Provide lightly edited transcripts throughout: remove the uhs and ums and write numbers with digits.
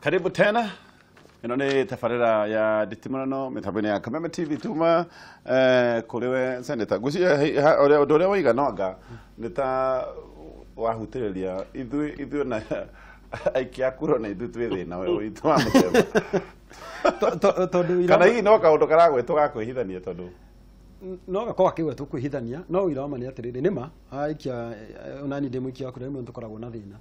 Karibu tena. Ĩno nĩ tabarĩra ya nditimũrano mĩtambo-inĩ ya Kameme TV tuma kũrĩ we senator. Ngwĩciria ũndũ ũrĩa waiga no anga nĩ ta wahutĩrĩria ithuĩ na aikia a kura na ithuĩ twĩ thĩna witũ wa mũthemba. Tondũ kana hihi no kaũndũ karagwĩtwo ga kwĩhithania tondũ no gakorwo gakĩgwetwo kwĩhithania, no ũira wa ma nĩ atĩrĩrĩ, nĩ ma aikia onani ndĩ mũikia wa kura rĩmwe nĩtũkoragwo na thĩna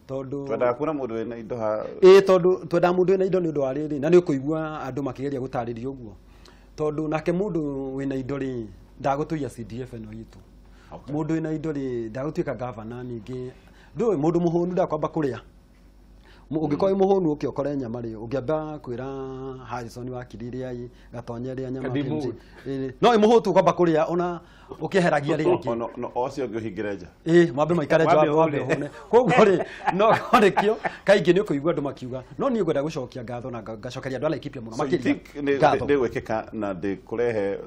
tondũ twendaga kuona mũndũ wĩna indo ha ĩĩ, tondũ twendaga mũndũ wĩna indo nĩ ũndũ wa rĩrĩ, na nĩ ũkũigua andũ makĩgeria gũtarĩria ũguo, tondũ nake mũndũ wĩna indo rĩ ndagũtũiya CDF ĩno itũ. Mũndũ wĩna indo rĩ ndagũtuĩka gavana, ningĩ ndũĩ mũndũ mũhũnu ndakwamba kũrĩa. Ũngĩkorwo wĩ mũhũnu ũke ũkore nyama rĩ, ũngĩamba kwĩra Harrison wakiri rĩai gatonye rĩa nyama Kadimu. No wĩ mũhũtu ũkwamba kũrĩa ona ũkĩeheragia rĩngĩ. No ũcio ũngĩ ũhingĩre nja. Ĩĩ, mwambe maikare nja, Mwambe wambe ũhũne. ũhũne. Koguo rĩ, no nĩkĩo kaingĩ nĩ ũkũigua andũ makiuga, no niĩ ngwenda gũcokia ngatho na ngacokeria andũ a Laikipia mũno So you makĩria think ngatho. nĩ gwĩkĩka na ndĩkũrehe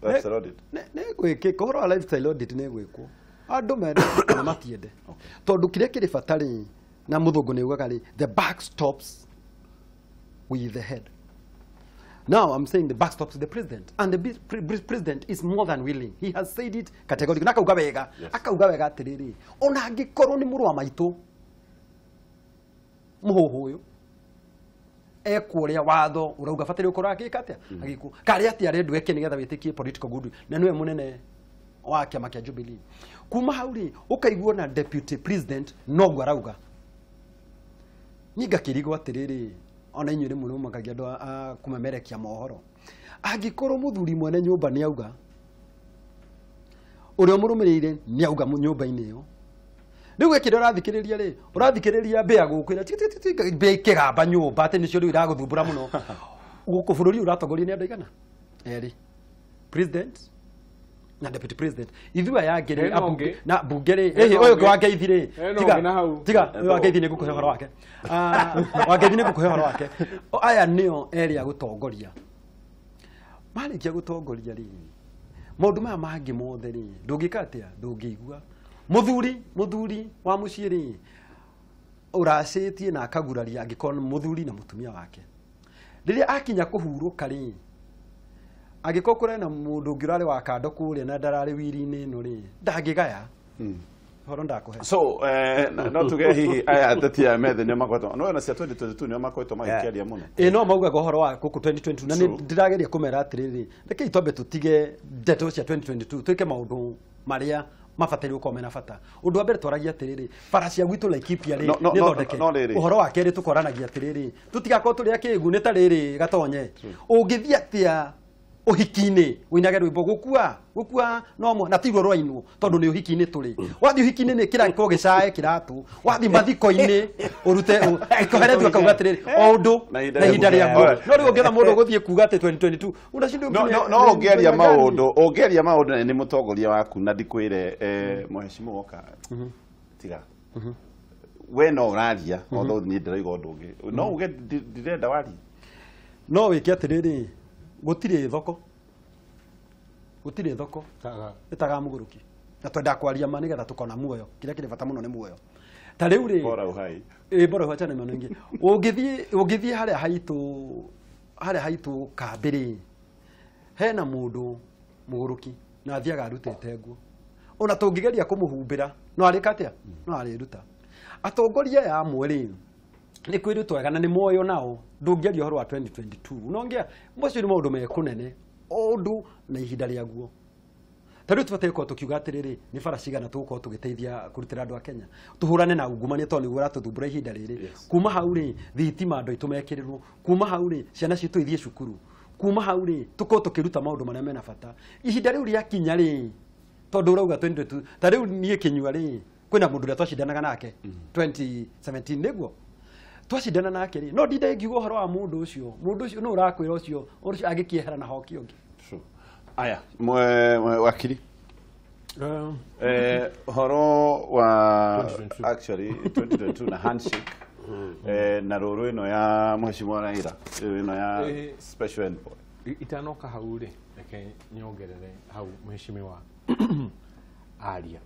lifestyle audit? Nĩ gwĩkĩka, ũhoro wa lifestyle audit nĩ gwĩkwo. Andũ mende kana matiende. Tondũ kĩrĩa kĩrĩ bata rĩ, na mũthũngũ nĩ augaga rĩ, the buck stops with the head. Now I'm saying the buck stops with the president, and the president is more than willing. He has said it categorically. Na akauga wega, akauga wega atĩrĩrĩ, ona angĩkorwo nĩ mũrũ wa maitũ mũhũhũ ũyũ ekwo ũrĩa watho ũrauga bataire gũkorwo agĩka atĩa, agĩkwo karĩa atĩa arendwo eke nĩgetha wĩtĩkie political goodwill, na nĩwe mũnene wa kĩama kĩa Jubilee. Kuma hau rĩ, ũkaigua na deputy president noguo arauga. Niĩ ngakĩrigwo atĩrĩrĩ, ona inyuĩ rĩmwe nĩmũmakagia andũ a kũmemerekia mohoro. Angĩkorwo mũthuri mwene nyũmba nĩ auga, ũrĩa ũmũrũmĩrĩire nĩ auga nyũmba-inĩ ĩyo. Rĩu we kĩrĩa ũrathikĩrĩria rĩ, ũrathikĩrĩria mbĩa gũkwĩra ti, ti, ti, ti, mbĩa ikĩgamba nyũmba atĩ nĩcio rĩu iragũthumbũra mũno. Gũkũ bũrũri ũratongorio nĩ andũ aigana? Erĩ. President na deputy president. Ithuĩ aya angĩ rĩ, Hena ambunge ũngĩ. na mbunge rĩ, Hena ĩhĩ, ũyũ ũngĩ ũngĩ. wa Ngeithi rĩ, Hena tiga, ũngĩ na hau. tiga, ũyũ wa Ngeithi nĩ ngũkũhe ũhoro wake. Wa Ngeithi nĩ ngũkũhe ũhoro wake. Aya nĩo erĩ a gũtongoria. Marĩkia gũtongoria rĩ, maũndũ maya mangĩ mothe rĩ, ndũngĩka atĩa? Ndũngĩigua. Mũthuri wa mũciĩ rĩ, ũracĩtie na akaguraria angĩkorwo nĩ mũthuri na mũtumia wake. Rĩrĩa akinya kũhurũka rĩ, angĩkorwo kũrĩ na mũndũ ũngĩ ũrarĩ wa kando kũrĩa na ndararĩ wiri-inĩ ĩno rĩ, ndangĩgaya. Ũhoro ndakũhe. So, no tuge hihi aya ateti aya methe nĩo makoretwo, no ona cia 2022 nĩo makoretwo magĩkĩaria mũno. Ĩĩ, no maugaga ũhoro wa gũkũ 2022, na nĩ True. ndĩrageria kũmera atĩrĩrĩ, rekei twambe tũtige ndeto cia 2022, twĩke maũndũ marĩa mabataire gũkorwo mena bata. Ũndũ wa mbere twaragia atĩrĩrĩ, bara cia gwitũ Laikipia rĩ, No, no, nĩ no, thondeke. no, rĩrĩ. Ũhoro wa kerĩ tũkoranagia atĩrĩrĩ, tũtigakorwo tũrĩ akĩgu nĩ ta rĩrĩ gatonye. Ũngĩthiĩ atĩa ũhiki-inĩ ũinage rwĩmbo gũkua, gũkua no na tiguo rwainwo tondũ nĩ ũhiki-inĩ tũrĩ. Wathiĩ ũhiki-inĩ nĩ kĩrakorwo gĩcae kĩratũ, wathiĩ mathiko-inĩ ũrute koheretwo akauga atĩrĩrĩ, o ũndũ Na ihinda na ihinda rĩaguo. rĩaguo. Alright. No rĩu ũngĩona mũndũ ũgũthiĩ kuga atĩ 2022, ũnacindo No, no, no ũngĩaria maũndũ, ũngĩaria maũndũ na nĩ mũtongoria waku na ndikwĩre, mheshimiwa oka. Tiga. We no ũraria, although niĩ ndĩrauga ũndũ ũngĩ. No uge ndirenda warie. No wĩke atĩrĩrĩ, gũtirĩ thoko. Gũtirĩ thoko. Taga. Ĩtaga mũgũrũki. Na twendaga kwaria ma nĩgetha tũkona muoyo. Kĩrĩa kĩrĩ bata mũno nĩ muoyo. Ta rĩu rĩ, Bora uhai. Ĩ, bora uhai, achana na maneno ingĩ. Ũngĩthiĩ harĩa haitũ, harĩa haitũ kambĩ rĩ, hena mũndũ mũgũrũki na athiaga arutĩte nguo. Ona tũngĩgeria kũmũhumbĩra, no arĩka atĩa? No arĩruta. Atongoria aya amwe rĩ, nĩ kwĩrutwo wega na nĩ moyo nao, ndũngĩaria ũhoro wa 2022. No ngĩa, macio nĩ maũndũ me kũnene, o ũndũ na ihinda rĩaguo. Ta rĩu tũbataire gũkorwo tũkiuga atĩrĩrĩ, nĩ bara cigana tũgũkorwo tũgĩteithia kũrutĩra andũ a Kenya. Tũhũrane na ungumania tondũ nĩguo ũratũthumbũra ihinda rĩrĩ. Kuma hau rĩ, thitima andũ aitũ mekĩrĩrwo. Kuma hau rĩ, ciana citũ ithiĩ cukuru. Kuma hau rĩ, tũkorwo tũkĩruta maũndũ marĩa mena bata. Ihinda rĩu rĩakinya rĩ, tondũ ũrauga 2022, ta rĩu niĩ Kĩnyua rĩ, kwĩna mũndũ ũrĩa twacindanaga nake 2017 nĩguo. Twacindana nake rĩ, no ndinde ngiuga ũhoro wa mũndũ ũcio. Mũndũ ũcio nũ ũrakwĩra ũcio, ũcio angĩkĩehera na hoki ũngĩ. True. Aya, wakiri. Ũhoro wa 2022. actually 2022 na handshake. Na rũrũ ĩno ya mheshimiwa Raila, ĩno ya special envoy. Itanoka hau rĩ, reke nyongerere hau mheshimiwa aria.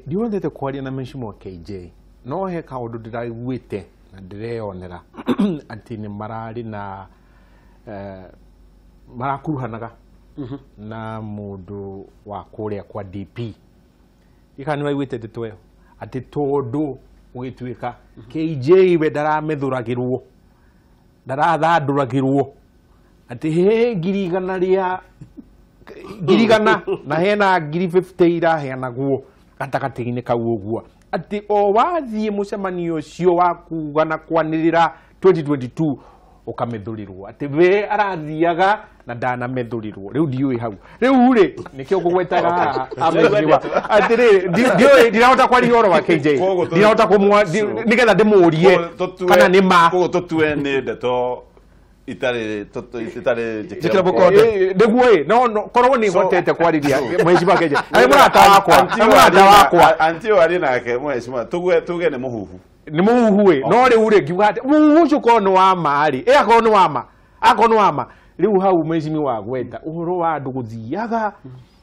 Ndiwendete kwaria na mheshimiwa KJ, no he kaũndũ ndĩraiguĩte na ndĩreyonera atĩ nĩ mararĩ na marakuruhanaga na mũndũ wa kũrĩa kwa DP. Ika nĩ waiguĩte ndeto ĩyo atĩ tondũ gũgĩtuĩka KJ we ndaramethũragĩrwo, ndarathandũragĩrwo atĩ he 100,000 rĩa 100,000 na hena 50,000 iraheanagwo gatagatĩ-inĩ kau ũguo, atĩ o wathiĩ mũcemanio ũcio wa kuga na kwanĩrĩra 2022 ũkamethũrĩrwo, atĩ we arathiaga na ndanamethũrĩrwo. Rĩu ndiũĩ hau rĩu rĩ nĩkĩo ngũgwetaga haha amethũrĩrwa atĩrĩrĩ, ndiũĩ, ndirahota kwaria ũhoro wa KJ, ndirahota kũmwa nĩgetha ndĩmũrie kana nĩ ma. Koguo tũtue nĩ ndeto itarĩ njĩkĩre mũkonde nĩguo ĩ no korwo nĩ hotete kwarĩria mheshimiwa KJ arĩ mũrata wakwa, arĩ mũrata wakwa anti ũyũ arĩ nake mheshimiwa, tuge nĩ mũhuhu, nĩ mũhuhu ĩ, no rĩu rĩ ngiuga atĩ mũhuhu ũcio korwo nĩ wa ma rĩ, ĩ akorwo nĩ wa ma, akorwo nĩ wa ma rĩu hau mheshimiwa gweta ũhoro wa andũ gũthiaga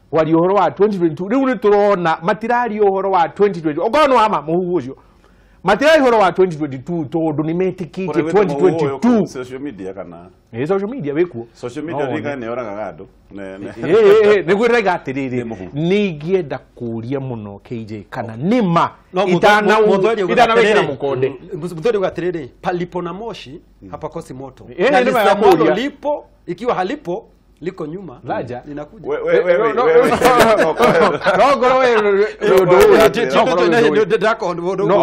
kwaria ũhoro wa 2022. Rĩu nĩ tũrona matiraria ũhoro wa 2022, okorwo nĩ wa ma mũhuhu ũcio matiraria ũhoro wa 2022 tondũ nĩ metĩkĩtie 2022 social media kana nĩ social media wĩkuo, social media rĩga nĩ yoragaga andũ nĩguo ndĩraiga atĩrĩrĩ, nĩ ingĩenda kũria mũno KJ kana nĩ ma itanawĩkĩra mũkonde. Mũthuri uga atĩrĩrĩ, palipo na moshi hapakosi moto, na lisemwalo lipo, ikiwa halipo liko nyuma linakuja.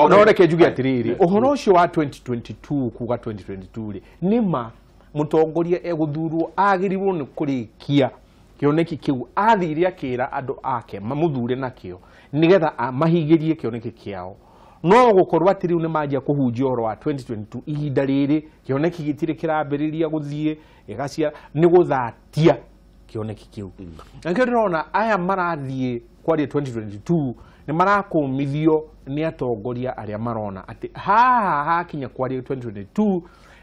No reke njuge atĩrĩrĩ, ũhoro ũcio wa 2022 kuga 2022 rĩ, nĩ ma mũtongoria egũthurwo agĩrĩirwo nĩ kũrĩkia kĩoneki kĩu athire akĩra andũ ake mamũthure nakĩo nĩgetha mahingĩrie kĩoneki kĩao. No gũkorwo atĩ rĩu nĩ manjia kũhunjia ũhoro wa 2022 ihinda rĩrĩ kĩoneki gĩtirĩ kĩrambĩrĩria gũthiĩ gĩgaciara, nĩ gũthatia kĩoneki kĩu. Na nĩkĩo ndĩrona aya marathiĩ kwaria 2022 nĩ marakũmithio nĩ atongoria arĩa marona atĩ haha hakinya kwaria 2022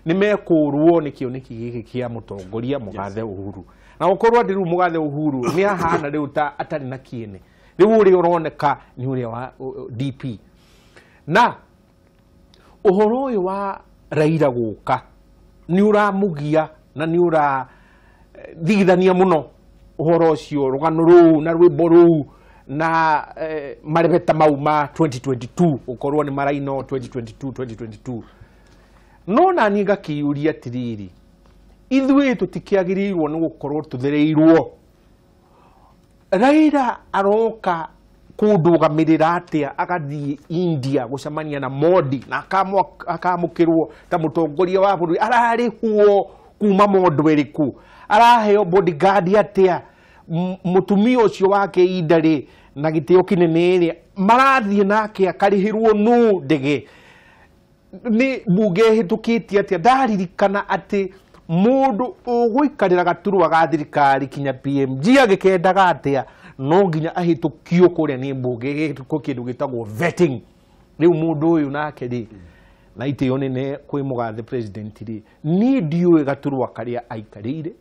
nĩ mekũrwo nĩ kĩoneki gĩkĩ kĩa mũtongoria mũgathe Uhuru. Na gũkorwo atĩ rĩu mũgathe Uhuru nĩ ahana rĩu ta atarĩ na kĩene, rĩu ũrĩa ũroneka nĩ ũrĩa wa DP. Na ũhoro ũyũ wa Raila gũka nĩ ũramũgia na nĩ ũrathigithania mũno ũhoro ũcio, rũgano rũu na rwĩmbo rũu na marebeta mau ma 2022 gũkorwo nĩ maraino 2022 2022. No nani ngakĩyũria atĩrĩrĩ, ithuĩ tũtikĩagĩrĩirwo nĩ gũkorwo tũthereirwo. Raila aroka kũndũgamĩrĩra atĩa agathiĩ India gũcemania na Modi na akamũkĩrwo ta mũtongoria wa bũrũri, ararĩhwo kuma mondo ĩrĩkũ, araheo bodyguard atĩa, mũtumia ũcio wake Inda rĩ na gĩtĩo kĩnene rĩ marathiĩ nake akarĩhĩrwo nũ ndege, nĩ mbunge ĩhĩtũkĩtie atĩa. Ndaririkana atĩ mũndũ ũgũikarĩra gaturwa ga thirikari kinya PMG agĩkendaga atĩa no nginya ahĩtũkio kũrĩa nĩ mbunge, gĩgĩtwo kĩndũ gĩtagwo vetting. Rĩu mũndũ ũyũ nake rĩ na itĩo nene kwĩ mũgathe president rĩ, niĩ ndiũĩ gaturwa karĩa aikarĩire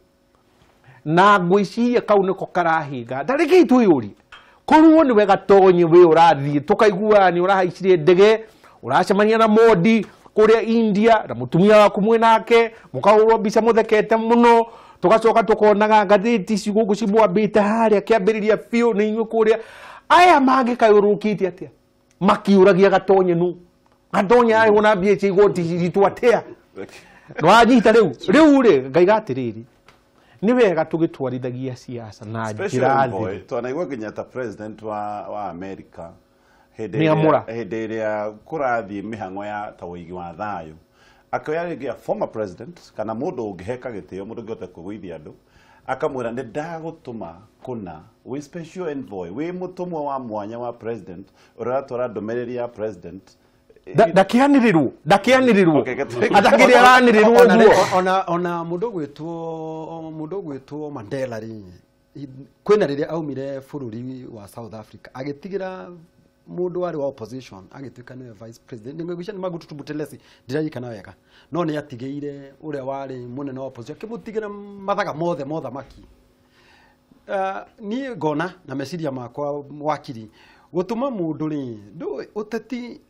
na ngwĩciria kau nĩko karahĩnga. Ta reke twĩyũrie, korwo nĩwe Gatonye we ũrathiĩ tũkaigua nĩ ũrahaicire ndege ũracemania na Modi kũrĩa India na mũtumia waku mwĩ nake mũkahũrwo mbica mũthekete mũno, tũgacoka tũkonaga ngathĩti ici gũkũ cimwambĩte harĩa kĩambĩrĩria biũ nĩ inyuĩ kũrĩa. Aya mangĩkayũrũkĩte atĩa makiũragia Gatonye nũ, Gatonye arĩhwo na mbia cia igoti citũ atĩa? Nĩwanyita rĩu rĩu rĩ ngaiga atĩrĩrĩ, nĩ wega tũgĩtwarithagia siasa na njĩra theri. Twanaigua nginya ta president wa America hĩndĩ ĩrĩa kũrathiĩ mĩhang'o ya ta ũigi wa thayũ akĩoya rĩngĩ a former president kana mũndũ ũngĩheka gĩtĩo, mũndũ ũngĩhota kũgũithia andũ, akamwĩra nĩ ndagũtũma kũna wĩ special envoy, wĩ mũtũmwo wa mwanya wa president ũrĩa ũratwara ndũmĩrĩri ya president. Ndakĩanĩrĩrwo, ndakĩanĩrĩrwo, atakĩrĩ aranĩrĩrwo ũguo. Ona mũndũ ũgwĩtwo Mandela rĩ, kwĩna rĩrĩa aumire bũrũri wa South Africa agĩtigĩra mũndũ warĩ wa opposition agĩtuĩka nĩwe vice president. Nĩngwĩciria nĩ Magutu Buthelezi, ndiririkana wega, no nĩ atigĩire ũrĩa warĩ mũnene wa opposition akĩmũtigĩra mathaga mothe mothamaki. Niĩ ngona na meciria makwa wakiri gũtũma mũndũ rĩ, ũteti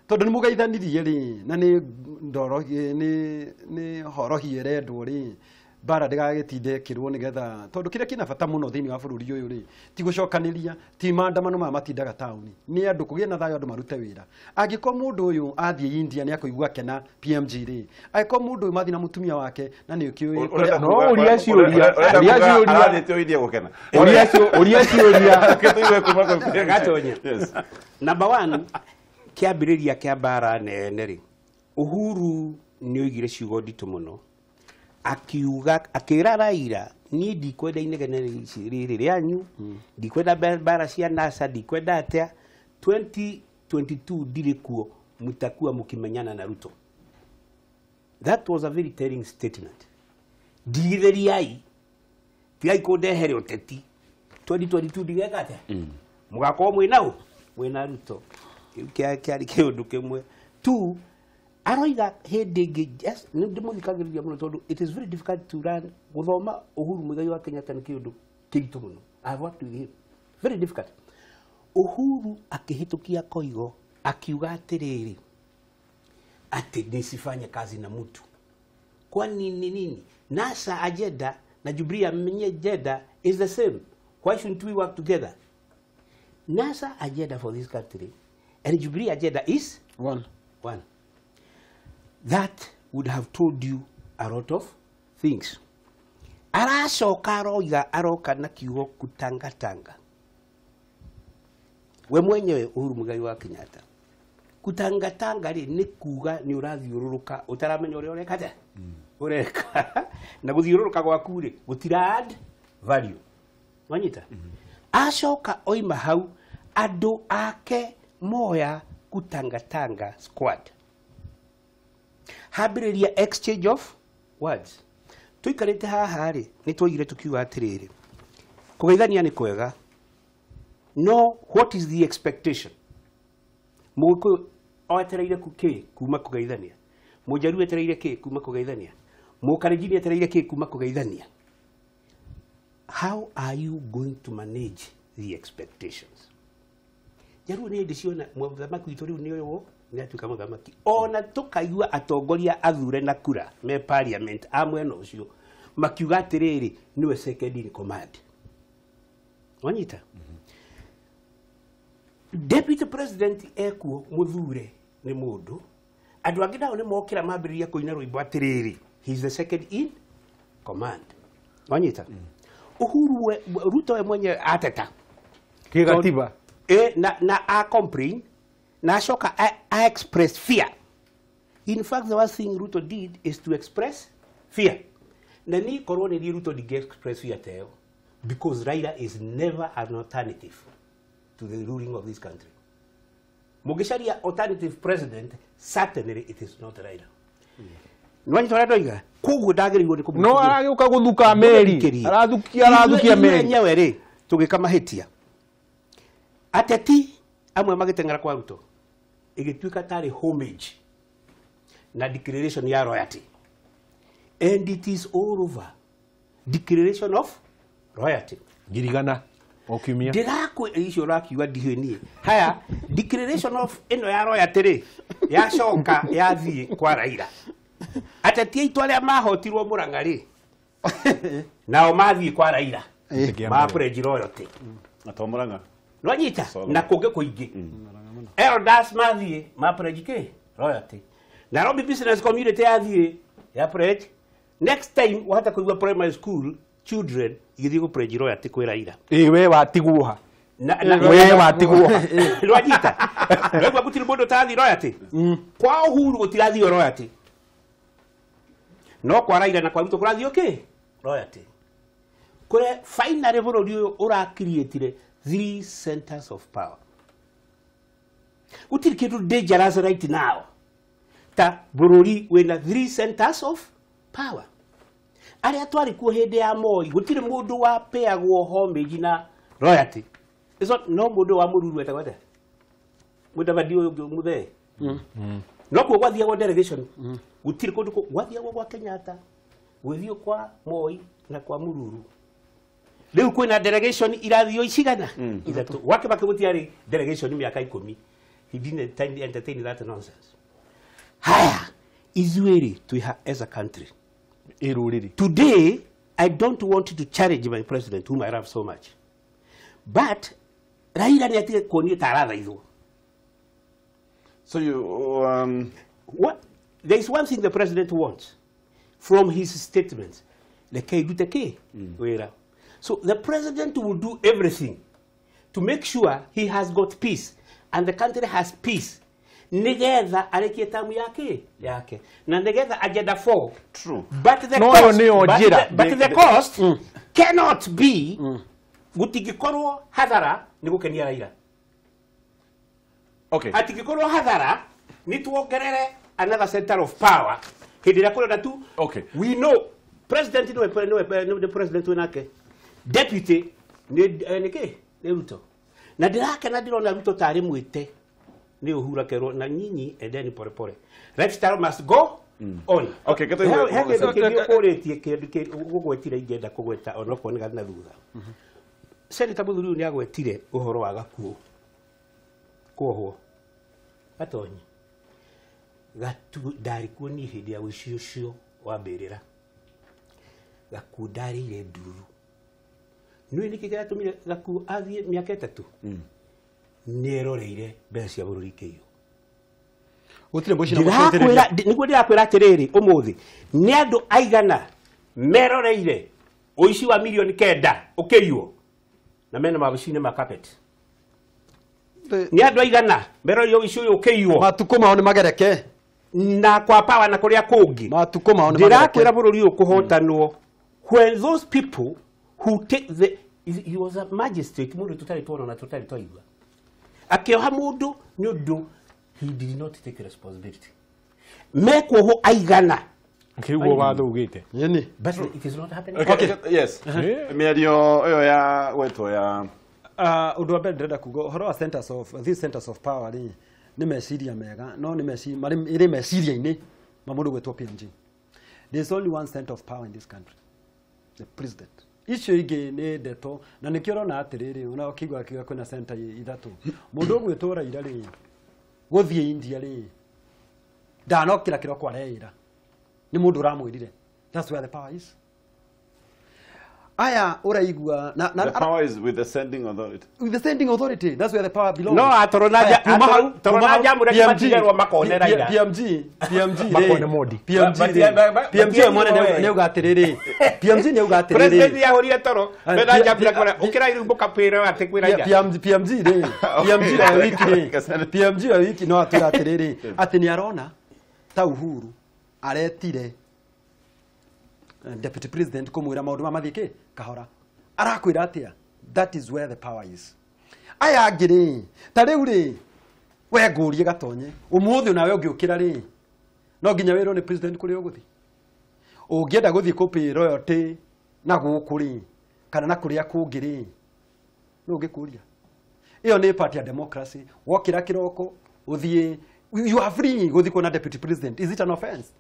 Tondu ni mugeithanirie ri na ni ndoro ni horohie rendwo ri bara ndigagitinde kirwo nigetha tondu kiria kina bata muno thiini wa bururi uyu ri ti gucokaniria ti maandamano ma matindaga tauni ni andu kugie na thayo andu marute wira. Angĩkorwo mundu uyu athie India ni akuigua kena PMG ri, angĩkorwo mundu uyu mathi na mutumia wake na ni ukiuĩ no uria ciuria uria ciuria athite India gukena uria uria ciuria kituiwe kuma kwa gatonye. Number 1 kĩambĩrĩria kĩa mbara nene rĩ, Uhuru nĩ oigire ciugo nditũ mũno akiuga akĩra Raila niĩ ndikwenda inegene rĩrĩ rĩanyu, ndikwenda mbara cia NASA, ndikwenda atĩa 2022 ndirĩ kuo, mtakuwa mkimenyana na Ruto. That was a very telling statement. Ndigithĩriai, tigai kũndehere ũteti 2022 ndigeka atĩa, mũgakorwo mwĩ nau mwĩna Ruto. Kĩarĩ kĩũndũ kĩmwe tu aroiga hĩndĩ ĩngĩ nĩ ndĩmũthikagĩrĩria mũno tondũ it is very difficult to run gũthoma Uhuru Muigai wa Kenyatta nĩ kĩũndũ kĩritũ mũno. I have worked with him, very difficult. Uhuru akĩhĩtũkia koigo akiuga atĩrĩrĩ atĩ nisifanye kazi na mtu kwa nini nini. NASA agenda na Jubilee agenda is the same, why shouldn't we work together? NASA agenda for this country and Jubilee agenda is one. That would have told you a lot of things. Aracoka aroiga aroka na kiugo kutangatanga. We mwenyewe Uhuru Muigai wa Kenyatta, kutangatanga ri ni kuga ni urathiũrũrũka ũtaramenya ũrĩa ũreka atĩa ũreka na gũthiũrũrũka gwaku rĩ gũtira add value. Wanyita? Acoka oima hau andũ ake moya kutangatanga squad hambĩrĩria exchange of words. Tuikarĩte haha rĩ nĩ twoigire tukiuga atĩrĩrĩ kũgeithania nĩ kwega, no what is the expectation? Mũgĩkũyũ etereire kĩ kuma kũgeithania, Mũnjaruo etereire kĩ kuma kũgeithania, Mũkalenjin etereire kĩ kuma kũgeithania. How are you going to manage the expectations? Njaruo nĩ hĩndĩ ciona mũthamaki witũ rĩu nĩ ũyũ nĩ atuĩka mũthamaki, ona tũkaigua atongoria athure na kura me parliament a mwena ũcio makiuga atĩrĩrĩ nĩwe second in command. Wanyita? Deputy president ekuo mũthure nĩ mũndũ, andũ angĩ nao nĩ mokĩra mambĩrĩria kũina rwĩmbo atĩrĩrĩ he is the second in command. Wanyita? Uhuru Ruto we mwenyewe ateta kĩgatiba na a complain na acoka I express fear. In fact, the worst thing Ruto did is to express fear. Na ni korwo ni Ruto did express fear teo because Raila is never an alternative to the ruling of this country. Mũngĩcaria alternative president, certainly it is not Raila. Nĩwanyita ũrĩa ndoiga? Koguo ndagĩrĩirwo nĩ kũmũkinyĩra. No aragĩũka gũthuka meri, arathukia meri. Enyewe rĩ tũgĩka mahĩtia. Ateti amwe magĩteng'era kwa Ruto ĩgĩtuĩka tarĩ homage na declaration ya royalty, and it is all over declaration of royalty ngirigana o kiumia ndĩrakwĩ icio ũrakiuga ndiũĩ niĩ. Haya, declaration of ĩno ya royalty rĩ yacoka yathiĩ kwa Raila. Ateti aitũ arĩa mahotirwo Murang'a rĩ nao mathiĩ kwa Raila ma pledge royalty na to Murang'a nwanyita na kũngĩ kũingĩ elders mathiĩ ma pledge kĩ royalty, Nairobi business community yathiĩ ya pledge. Next time wahota kũigua primary school children igĩthiĩ gũ pledge royalty kwĩ Raila. Ĩ we watigwo ha we watigwo ha nwanyita nwaigua gũtirĩ mũndũ ũtarathiĩ royalty kwa Uhuru gũtirathiĩ royalty, no kwa Raila na kwa Ruto kũrathiĩ kĩ royalty. Kũrĩa finally bũrũri ũyũ ũrakiriĩtire 3 centers of power. Gũtirĩ kĩndũ dangerous right now ta bũrũri wĩna 3 centers of power. Arĩa twarĩ kuo hĩndĩ ya Moi gũtirĩ mũndũ wapeagwo homage na royalty. No mũndũ wa Mũruru etagwo atĩa? Mũdavadi ũyũ ũngĩ mũthee. No kuo gwathiagwo delegation. Gũtirĩ kũndũ gwathiagwo kwa Kenyatta, gwĩthiĩ kwa Moi na kwa Mũruru. Rĩu kwĩna delegation irathio icigana ithatũ. Gwa Kibaki gũtiarĩ delegation mĩaka 10. He didn't entertain that nonsense. Haya, ithuĩ rĩ as a country. Today, I don't want to challenge my president, whom I love so much. But Raila nĩ atige kuonio ta arathaithwo. So you what? There is one thing the president wants from his statements. So the president will do everything to make sure he has got peace and the country has peace. Nigetha arekie tamu yake yake na nigetha agenda 4. True. But the cost, but the cost cannot be gutigikorwo hathara ni gukenia Raila. Okay. Atigikorwo hathara ni tuongerere another center of power. Hindi ria kurenda tu. Okay. We know president no the president wenake. Deputy ni niki ni Ruto. Na ndirakena ndirona Ruto tari mwite ni Uhuru akerwo na nyinyi endeni pore pore. Lifestyle must go on. Okay, get the kindu gugwetire ingenda kugweta onokorwo ni gathina thutha. Senator Muthuri ni agwetire uhoro wa gakuo kuohwo gatonyi gatu ndari kuo ni hindi ya uici ucio wa mbirira gakuo ndarĩire nduru nĩ nĩkĩ kĩratũmire gakuo athiĩ mĩaka 3 nĩeroreire mbeca cia bũrũri ikĩiywo. Gũtirĩ mbũci na gũcokereria. Nĩguo ndĩrakwĩra atĩrĩrĩ ũmũthĩ nĩ andũ aigana meroreire ũici wa milioni 9 ũkĩiywo na mena mabici-inĩ ma carpet. Nĩ andũ aigana meroreire ũici ũyũ ũkĩiywo matukũ mao nĩ magereke na kwa power na kũrĩa kũngĩ matukũ mao nĩ magereke. Ndĩrakwĩra bũrũri ũyũ kũhotanwo when those people who take the he was a magistrate mũndũ tũtarĩ tuona na tũtarĩ twaigua akĩoha mũndũ nĩ ũndũ he did not take responsibility. Mekuohwo aigana Kiugo watho ugite. Yeni. But it is not happening. Okay. Yes. Mĩario ĩyo ya gwetwo ya ũndũ wa mbere ndĩrenda kuga ũhoro wa centers of these centers of power rĩ nĩ meciria mega no nĩ meciria marĩ meciria-inĩ ma mũndũ gwetwo PMG. There is only one center of power in this country. The president. Icio ingĩ nĩ ndeto na nĩkĩo ũrona atĩrĩrĩ ona ũkĩigua akiuga kwĩna center ithatũ. Mũndũ ũgwĩtwo Raila rĩ gũthiĩ India rĩ ndanokĩra kĩroko areĩra nĩ mũndũ ũramwĩrire. That's where the power is. Aya ũraigua na the power is with the sending authority. With the sending authority, that's where the power belongs. No, atorona jamura kimatigerwo makone Raila. PMG makone Modi. PMG mwana nĩ uga atĩrĩrĩ. PMG nĩ uga atĩrĩrĩ. President yahũrire toro mena jamura kora ukira irumbo kapira atĩ kwĩ Raila. PMG rĩ. PMG wa wiki rĩ. PMG wa wiki no atwĩra atĩrĩrĩ atĩ nĩ arona ta Uhuru aretire deputy president kumwira maundu ma mathie ki kahora arakwira atia. That is where the power is. Aya angĩ rĩ ta rĩu rĩ we ngũrie gatonye ũmũthĩ nawe ũngĩũkĩra rĩ no nginya wĩrwo nĩ president kũrĩa ũgũthiĩ. Ũngĩenda gũthiĩ kũpay royalty na gũkũ rĩ kana na kũrĩa kũngĩ rĩ no ũngĩkũria. Ĩyo nĩ part ya democracy. Wokĩra kĩroko ũthiĩ, you are free gũthiĩ kuona deputy president. Is it an offense?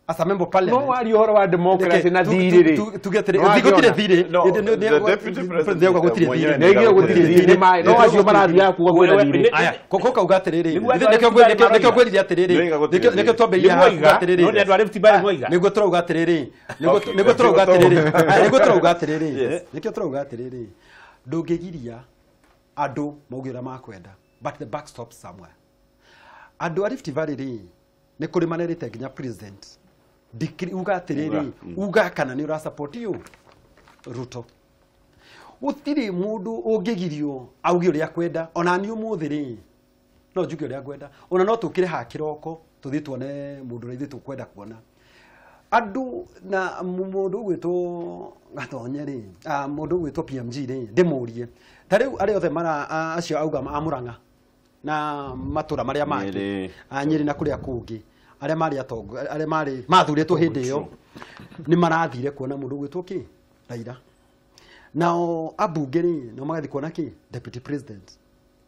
As a member of parliament. No wari uhoro wa democracy na thiri ri. Tuge gutire thiri. The deputy president gutire thiri. Nĩgio gutire thiri mai. No acio marathiaga kuga kwĩna thiri. Aya, koko kauga atiriri. Nĩkĩo ngwĩrire atiriri. Nĩkĩo twambĩrĩria haha kuga atiriri. No nĩ andũ a Rift Valley moiga. Nĩguo tũrauga atiriri. Nĩguo tũrauga atiriri. Nĩguo tũrauga atiriri. Nĩkĩo tũrauga atiriri. Ndũngĩgiria andũ mauge ũrĩa makwenda, but the back stops somewhere. Andũ a Rift Valley rĩ nĩ kũrĩ manerĩte nginya president decree uga atiriri uga kana nĩ ũra support you Ruto. Gũtirĩ mũndũ ũngĩgirio auge ũrĩa kwenda. Ona niĩ ũmũthĩ rĩ no njuge ũrĩa ngwenda. Ona no tũkĩre haha kĩroko tũthiĩ tuone mũndũ ũrĩa ithuĩ tũkwenda kuona. Andũ na mũndũ ũgwĩtwo Gatonye rĩ, mũndũ ũgwĩtwo PMG rĩ ndĩmũrie ta rĩu arĩa othe mara acio auga a Murang'a na matũra marĩa mangĩ a Nyĩrĩ na kũrĩa kũngĩ arĩa marĩ atongo arĩa marĩ mathurĩtwo hĩndĩ ĩyo nĩ marathire kuona mũndũ ũgwĩtwo kĩ Raila. Nao ambunge rĩ no magathiĩ kuona kĩ deputy president.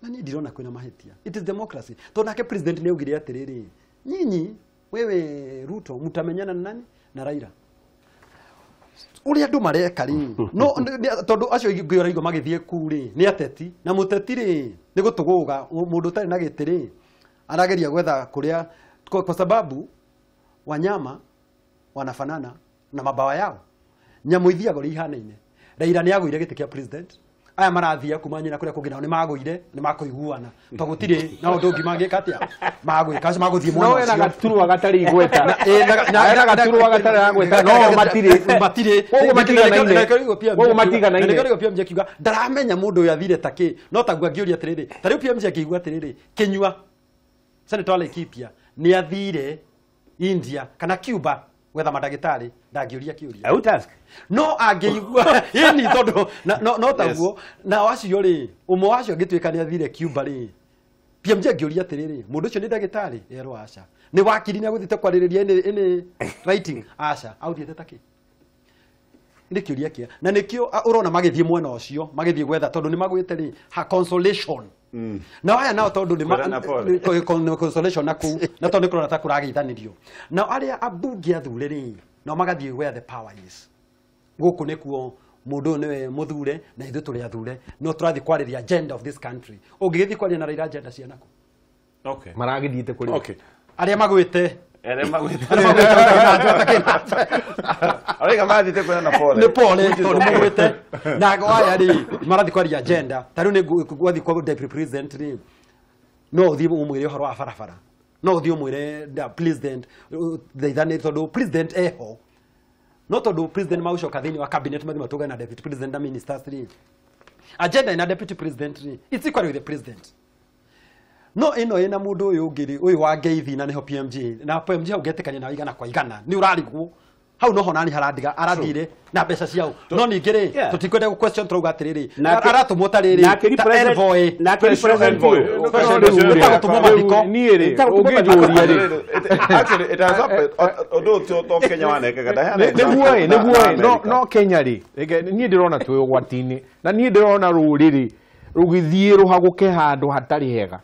Na niĩ ndirona kwĩna mahĩtia. It is democracy. Tondũ nake president nĩ augire atĩrĩrĩ, nyinyi wewe Ruto mutamenyana na nani na Raila. Ũrĩa andũ mareka rĩ no tondũ acio ingĩ ũraigua magĩthiĩ kuu rĩ nĩ ateti na mũteti rĩ nĩ gũtũgũga mũndũ ũtarĩ na gĩtĩ rĩ Arageria gwetha kuria kwa sababu wanyama wanafanana na mabawa yao. Nyamũ ithiaga ũrĩa ihanaine. Raila nĩ agũire gĩtĩ kĩa president. Aya marathia kuma nyina kuria kũngĩ nao nĩ magũire nĩ makũiguana. To gũtirĩ na ũndũ ũngĩ mangĩka atĩa. Magwĩka acio magũthiĩ mwena No ena ũcio. gaturwa gatarĩ igweta. Na ena gaturwa gatarĩ agweta. No matirĩ. Matirĩ. Koguo matiganaine. Koguo matiganaine. Nĩkĩo PMG akiuga ndaramenya mũndũ ũyũ athire ta kĩ. No taguo angĩũria atĩrĩrĩ. Ta rĩu PMG akĩigua atĩrĩrĩ. Kĩnyua Senator Laikipia nĩ athire India kana Cuba gwetha mandagĩtarĩ ndangĩũria kĩũria. I would ask. No angĩigua ĩni tondũ no taguo na acio rĩ ũmwe wacio angĩtuĩka nĩ athire Cuba rĩ PMG angĩũria atĩrĩrĩ mũndũ ũcio nĩ ndagĩtarĩ erwo aca nĩ wakiri nĩ agũthiĩte kwarĩrĩria ĩnĩ writing aca aũthiĩte ta kĩ nĩ kĩũria kĩa na nĩkĩo ũrona magĩthiĩ mwena ũcio magĩthiĩ gwetha tondũ nĩ magwĩte rĩ ha consolation na aya nao tondũ nĩ consolation na kũu na tondũ nĩ kũrona ta kũrageithanĩrio nao arĩa ambunge athure rĩ nao magathiĩ where the power is gũkũ nĩkuo mũndũ ũyũ nĩwe mũthure na ithuĩ tũrĩ athure no tũrathiĩ kwarĩria agenda of this country ũngĩgĩthiĩ kwaria na Raila agenda cia nakũ Okay. Maragĩthiĩte kũrĩ. Okay. arĩa magwĩte Arĩa magwĩte. Arĩa magwĩte Arĩa mathiĩte kwĩrana pole. Nĩ pole tondũ magwĩte na aya rĩ marathiĩ kwaria agenda ta rĩu nĩ gwathiĩ kwa deputy president rĩ no ũthiĩ ũmwĩre ũhoro wa barabara no ũthiĩ ũmwĩre president thaithane tondũ president eho no tondũ president magũcoka thĩinĩ wa cabinet mathiĩ matũngane na deputy president na ministers rĩ agenda ina deputy president rĩ it's equal with the president no ĩno ĩna mũndũ ũyũ ũngĩ rĩ ũyũ wa ngeithi na nĩho PMG na PMG hau ngetĩkania nawe igana kwa igana nĩ ũrarigwo hau noho nani harandiga arathire na mbeca ciao no ningĩ rĩ tũtikwenda gũ question tũrauga atĩrĩrĩ aratũmwo ta rĩrĩ ta envoy nake represent gũtũmwo mathiko niĩ rĩ ũngĩnjũria rĩ actually it has happened ũndũ ũyũ to Kenya wanekaga ndaheana nĩguo ĩ nĩguo ĩ no Kenya rĩ niĩ ndĩrona twĩ ũgwati-inĩ na niĩ ndĩrona rũrĩrĩ rũgĩthiĩ rũhagũke handũ hatarĩ hega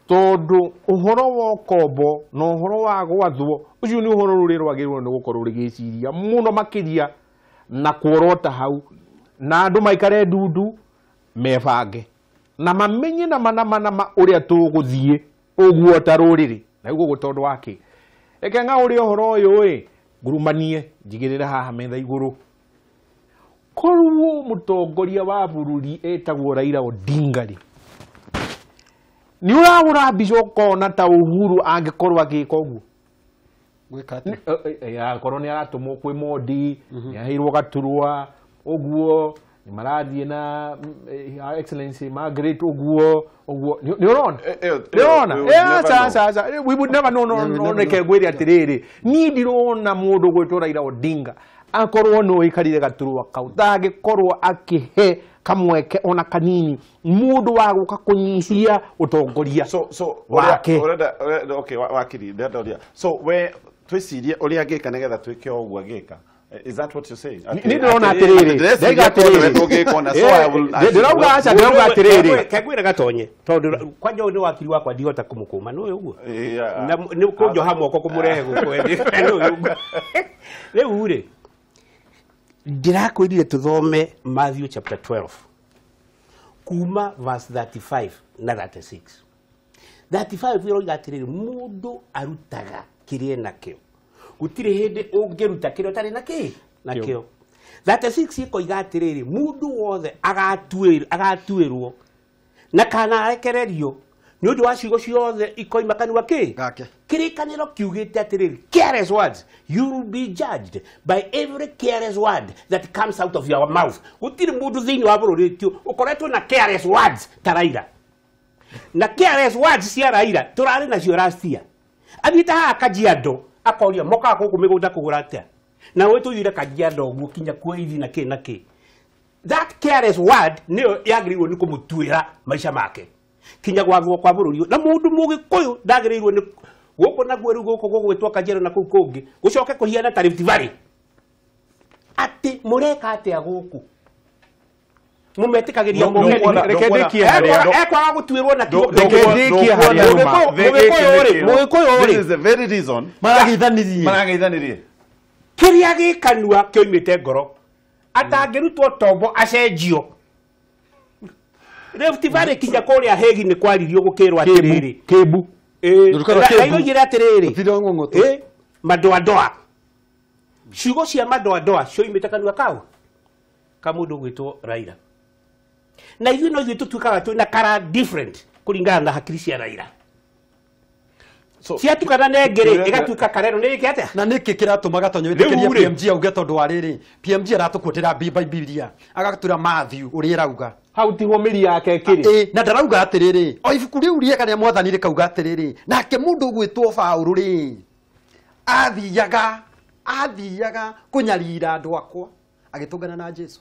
tondu uhoro wa ũkombo na ũhoro wa gwathwo ũcio nĩ ũhoro rũrĩrĩ rwagĩrĩirwo nĩ gũkorwo rũgĩciria mũno makĩria na kuorota hau na andũ maikare ndundu mebange na mamenye na mana ũrĩa tũgũthiĩ ũguo ta rũrĩrĩ na ũguo tondũ wa kĩ reke ng'aũre ũhoro ũyũ ĩ ngurumanie njigĩrĩre haha metha igũrũ korwo mũtongoria wa bũrũri etagwo Raila Odinga rĩ nĩ ũrahũra mbica ũkona ta Uhuru angĩkorwo agĩka ũguo gwĩka atĩa akorwo nĩ aratũmwo kwĩ Modi nĩ aheirwo gaturwa ũguo nĩ marathiĩ na Her Excellency Margaret ũguo ũguo nĩ ũrona nĩ ũrona aca aca we would never know no reke ngwĩre atĩrĩrĩ niĩ ndirona mũndũ gwĩtwo Raila Odinga akorwo no ikarire gaturwa kau ndangĩkorwo akĩhe kamweke ona kanini mundu wa guka kunyihia utongoria so wake urenda okay wakiri ndendoria so we twicirie uria ngika nigetha twike uguo ngika is that what you're saying ni ndirona atiriri ndaiga atiriri tungikona so I will ndirauga aca ndirauga atiriri kegwira gatonye tondu kwanja ni wakiri wakwa ndihota kumukuma ni uyu uguo na ni kunjoha moko kumurehe guku ni uyu uguo riu ri ndirakwirire tuthome Matthew chapter 12 kuma verse 35 na 36 35 iroiga atiriri mundu arutaga kiria nakio gutiri hindi ungiruta kiria utari naki nakio 36 ikoiga atiriri mundu wothe agatuirwo na kana arekererio ni undu wa ciugo ciothe ikoima kanua ki kirikaniro kiugite atiriri careless words you will be judged by every careless word that comes out of your mouth gutiri mundu thiini wa bururi tio ukoretwo na careless words ta Raila na careless words cia Raila turari nacio last year athiite haha Kajiado akoria mokaga guku migunda kugura atia na we tuire Kajiado uguo kinya kuithi na ki na ki that careless word niyo yagiriirwo ni kumutuira maisha make kinya gwathwo kwa bururi na mundu mugikuyu ndagiriirwo ni guku naguo riu guku gugwitwo Kajiado na kuu kungi gucoke kuhiana ta Rift Valley ati mureka atia guku mumetikagiria reke ndikie haria ekwaga gutuirwo na reke ndikie haria mugikuyu this is the very reason marageithanirie kiria gikanua kioimite ngoro atangirutwo tombo acenjio Rift Valley kinya kuria Hegi ni kwaririo gukirwo atiriri Kibu Raila oigire atĩrĩrĩ, Tirong'ong'o. Madoadoa, ciugo cia madoadoa cioimĩte kanua kau ka mũndũ ũgwĩtwo Raila. Na ithuĩ no ithuĩ tũtuĩkaga twĩna kara different kũringana na hakiri cia Raila. Ciatukana na ĩngĩ rĩ, ĩgatuĩka kareno nĩ ĩke atĩa? Na nĩkĩ kĩratũma Gatonyo wĩtĩkĩrie PMG auge tondũ wa rĩrĩ, PMG aratũkuotera Bibilia agatũra Matthew ũrĩa ĩrauga hau tiho mĩri yake ĩkĩrĩ. Na ndarauga atĩrĩrĩ, o ibuku rĩu rĩega rĩa mwathani rĩkauga atĩrĩrĩ, nake mũndũ ũgwĩtwo Paũlũ rĩ, athiaga kũnyarira andũ akwa agĩtũngana na Jesu.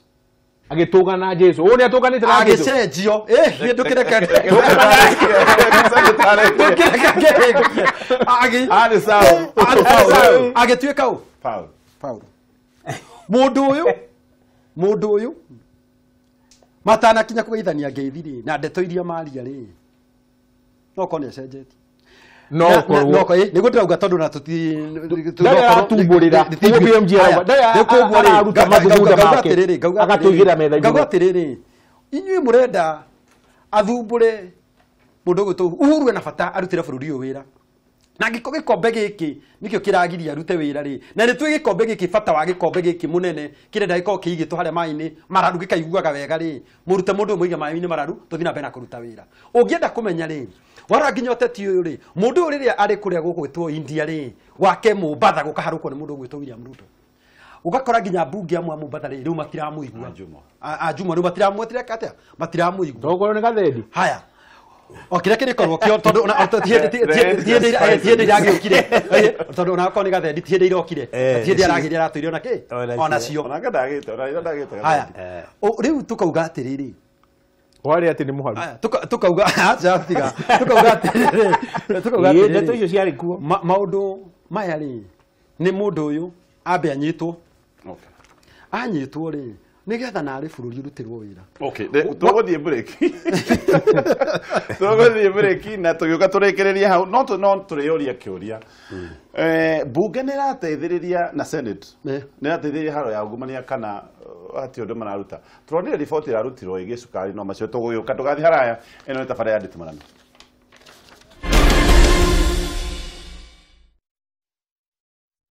Agĩtũngana na Jesu. Ũũ nĩ atũnganĩte na Jesu. Agĩcenjio. Ndũkĩreke. Arĩ Saul. Agĩtuĩka ũ? Paul. Paul. Mũndũ ũyũ matanakinya kũgeithania ngeithi rĩ, na ndeto iria maria rĩ, no korwo nĩ acenjetie. No korwo. Nĩguo ndĩrauga tondũ na tũti Ndarĩ aratumbũrĩra. PMG arauga. Ndarĩ araruta mathugunda make. Agatũigĩra metha Ngauga igũrũ. atĩrĩrĩ, inyuĩ mũrenda athumbũre mũndũ ũgwĩtwo Uhuru ena bata arutĩre bũrũri ũyũ wĩra. Na angĩkorwo gĩkombe gĩkĩ nĩkĩo kĩragiria arute wĩra rĩ, na nĩ tũĩ gĩkombe gĩkĩ, bata wa gĩkombe gĩkĩ mũnene kĩrenda gĩkorwo kĩigĩtwo harĩa maĩ-inĩ mararu gĩkaiguaga wega rĩ, mũrute mũndũ ũyũ mũige maĩ-inĩ mararu tũthiĩ na mbere na kũruta wĩra. Ũngĩenda kũmenya rĩ, warora nginya ũteti ũyũ rĩ, mũndũ ũyũ rĩrĩa arĩ kũrĩa gũgwĩtwo India rĩ, gwake Mombatha gũkaharũkwo nĩ mũndũ ũgwĩtwo William Ruto. Ũgakora nginya mbunge amwe a Mombatha rĩ, rĩu matiramũigua. A Juma rĩu matiramũtireka atĩa? Matiramũigua. Tokorwo nĩ gathendi. Haya. O kĩrĩa kĩrĩkorwo kĩo tondũ ona ti hĩndĩ iragĩũkire, tondũ ona akorwo nĩ gathendi ti hĩndĩ irokire, ti hĩndĩ aragĩire aratũire ona kĩ ona cio. Onake ndagĩte, ona ira ndagĩte. Haya. Rĩu tũkauga atĩrĩrĩ, Warĩ atĩ nĩ mũharu. Tukauga acha tiga. Tukauga atĩrĩrĩ, tukauga atĩrĩrĩ. Ndeto icio ciarĩ kuo. Maũndũ maya rĩ, nĩ mũndũ ũyũ ambe anyitwo. Anyitwo rĩ, nĩgetha narĩ bũrũri ũrutĩrwo wĩra. Okay, tũgũthiĩ break. Tũgũthiĩ break na tũgĩũka tũrĩkĩrĩrie hau, no tũrĩũria kĩũria. Bunge nĩ ĩrateithĩrĩria na Senate. Nĩ ĩrateithĩrĩria haro ya ungumania kana hatirĩ ũndũ mararuta. Tũronire riboti ĩrarutirwo ĩgiĩ cukari no macio tũgũgĩũka ndũgathiĩ haraya. Ĩno nĩ tabarĩra ya Nditimanano.